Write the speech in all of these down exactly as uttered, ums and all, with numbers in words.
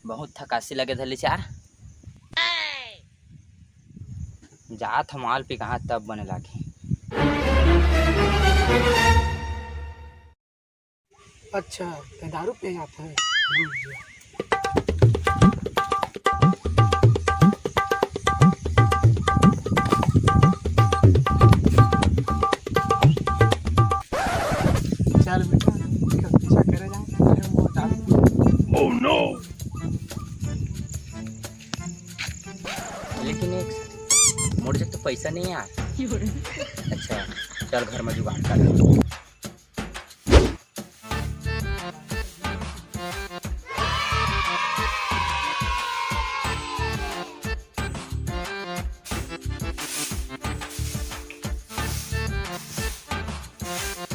बहुत थकासी लगे धली चार। जात हम माल पी कहाँ तब बने लागे। अच्छा, ते दारू पी जात हे? चल बेटा, पीछा करे जा। अरे, मोर दारू पी। Oh no! लेकिन एक मोर जग तो पैसा नहीं है यार। अच्छा, चल घर में जुगाड़ कर।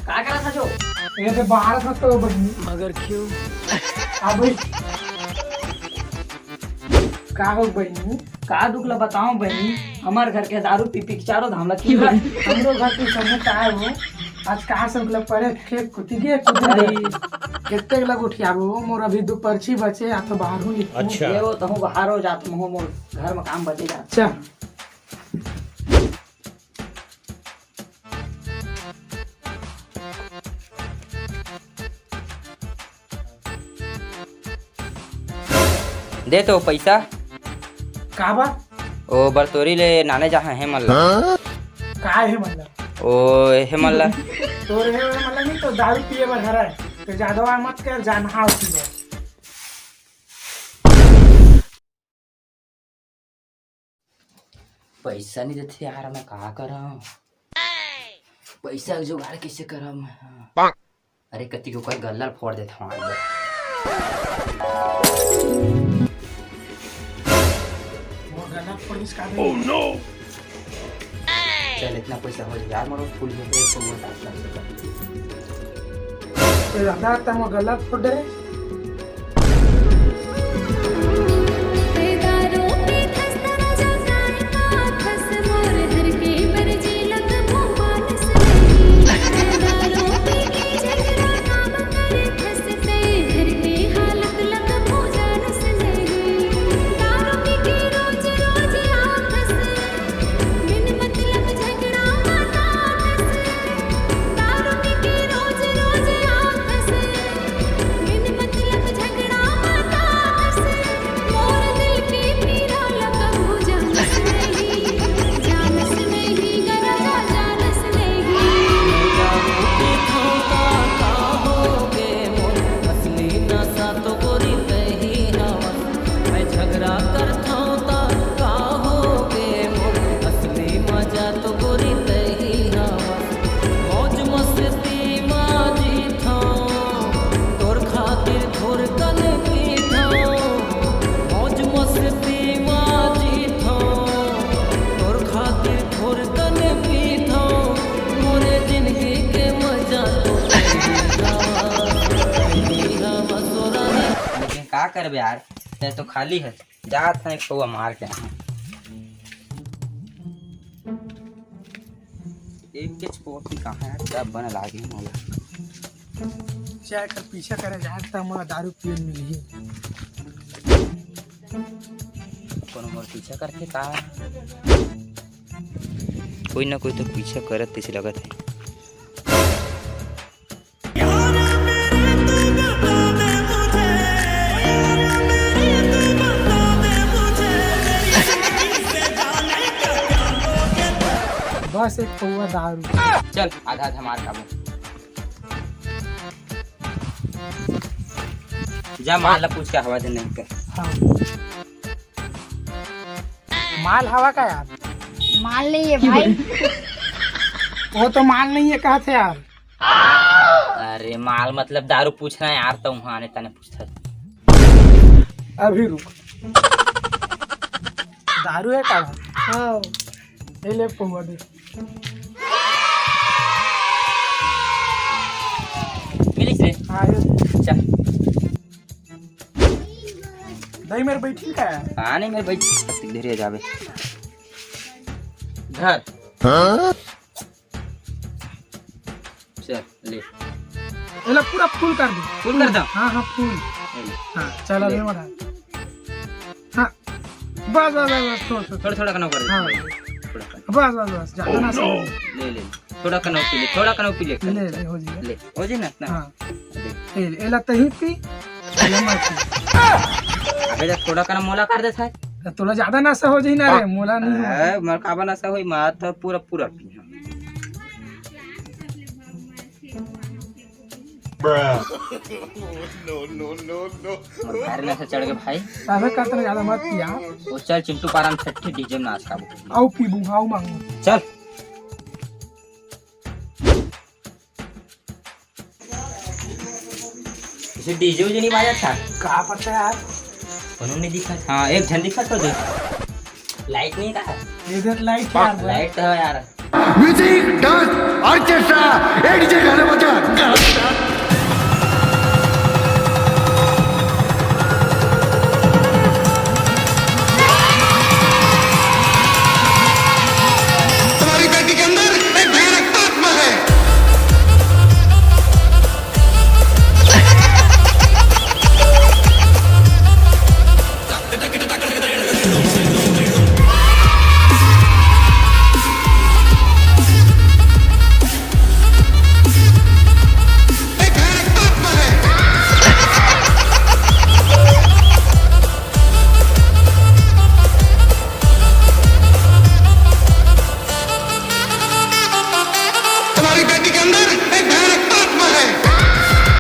का करत हस ओ? ये तो बाहर में तो बहिनी। मगर क्यों? अब का हो बहिनी? का दुख ला बताओ बहिनी, हमर घर के दारू पी पी के चारों धाम ला किंजरत हे। हमरो घर के संगे का हो, आज का से मतलब परे खेत कुती गे कुती गे। केते लग उठियाबो, मोर अभी दू पर्ची बचे, आ तो बाहर हूँ। अच्छा। ये वो तहूँ बाहर हो जात, मोह मोर घर में काम बचे जात। अच्छा। दे तो पैसा। का बा? ओ बरतोरी ले नाने जहाँ हे मन ला। हाँ? का हे मन ला? ओ हे मन ला। तोर हे मन ला नहीं तो दारू पिए बर हरा हे। तो ज्यादा मत कर, जान हाव की जाए। पैसा नहीं देते यार, मैं का करम? पैसा के जुगाड़ कैसे करम? अरे कति के ओकर गल्ला ल फोड़ देत हूँ आज। मोर गल्ला फोड़ दिस का बे? Oh no! चल, इतना पैसा हो जाए यार, मोर फूल में एक सौ वो सात लाख रुपया। ए दादा, तै मोर गल्ला फोड़ दे रे। लेकिन का करबे यार, तै तो खाली हस। जात हन एक पौवा मार के। एक के पौवा पी कहाँ है, तब बन लागे मोला। चाय कर पीछा करे जात, तब मोला दारू पिए मिलही। कोनो मोर पीछा करथे का? कोई ना कोई तो पीछा करत तैसे लगत है। बस एक पौवा दारू। चल, आधा आधा मार खाबो। जा, माल ला पूछ के हवा दे नहीं कर। हाँ। माल हवा का यार? माल नहीं है भाई। वो तो माल नहीं है, कहा थे यार। अरे माल मतलब दारू पूछना यार, तो वहाँ आने तने पूछता। अभी रुक। दारू है का? हाँ। ये ले पौवा दे। मिलिस रे। हाँ, ये। चल। दाई मेर बैठी का? हाँ, नहीं, मेर बैठी। धीरे जाबे। धर। हाँ? चल, ले। एला पूरा full कर दे। Full कर दे? हाँ, हाँ, full। ले, ले। हाँ, चल, ले। अबे मरा। हाँ, बस, बस, बस, बस, छोड़, छोड़। थोड़ा, थोड़ा कना कर दे। हाँ। थोड़ा कना। बस, बस, बस, ज्यादा ना समझ। ले, ले। थोड़ा कना पी ले, थोड़ा कना पी ले। ले, ले, हो जाएगा। ले, हो जाए ना, ना। हाँ। ले। ए, एला तही पी, एला मत पी। अबे, जब थोड़ा कना मोला कर देता है। तो तोला ज्यादा नशा हो जाही ना रे, मोला नहीं हो। ए, मोर काबर नशा होही, मैं तो पूरा, पूरा पी। भारी नशा चढ़ गए भाई। अबे का तने ज्यादा मत पिया। वो चल चिंटू पाराम छट्ठी डीजे में नाच खाबो। आओ पीबू, आओ मांगू। चल। इसे डीजे उजे नहीं बाजत था। का पता यार। कोनो नहीं दिखत। हाँ, एक झन दिखत तो देख। Light नहीं का? ये देख light यार। Light तो है यार। Music, dance, orchestra, ए डीजे